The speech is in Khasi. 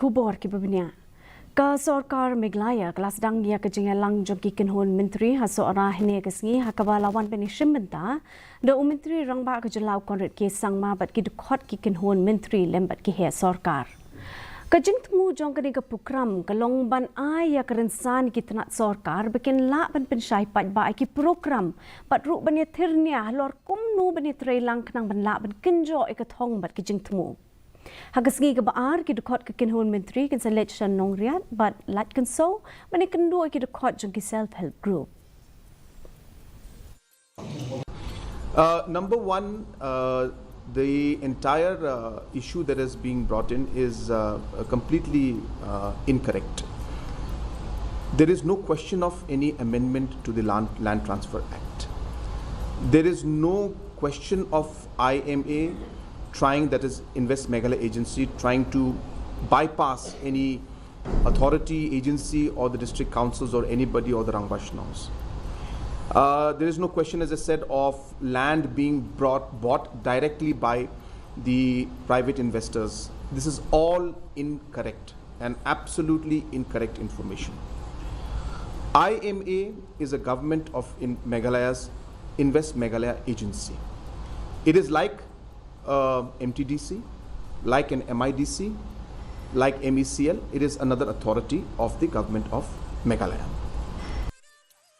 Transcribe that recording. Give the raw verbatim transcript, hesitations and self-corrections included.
Khubor kiba bniah. Ka sorkar Meghalaya ka la sdang ïa ka jingïalang jong ki kynhun myntri ha Sohra hynne ka sngi, ha kaba la wan ban ïashim bynta da u Myntri Rangbah ka jylla u Conrad K Sangma bad ki dkhot ki kynhun myntri lem bad ki heh sorkar. Ka jingthmu jong kane ka program ka long ban ai ïa ka rynsan ki tnat sorkar ba kin lah ban pynshai paidbah ïa ki program bad ruh ban ïathir nia halor kumno ban ïatreilang khnang ban lah ban kynjoh ïa ka thong bad ka jingthmu. Ha ka sngi kaba ar, ki dkhot ka kynhun myntri kin sa leit sha Nongriat bad Laitkynshew ban ïakynduh ïa ki dkhot jong ki self help group. Uh, number one, uh, the entire uh, issue that is being brought in is uh, uh, completely uh, incorrect. There is no question of any amendment to the Land, Land Transfer Act. There is no question of I M A trying, that is Invest Meghalaya Agency, trying to bypass any authority, agency, or the district councils, or anybody, or the Rangbah Shnongs. Uh, there is no question, as I said, of land being brought, bought directly by the private investors. This is all incorrect and absolutely incorrect information. I M A is a government of in Meghalaya's Invest Meghalaya agency. It is like uh, M T D C, like an M I D C, like M E C L, it is another authority of the government of Meghalaya.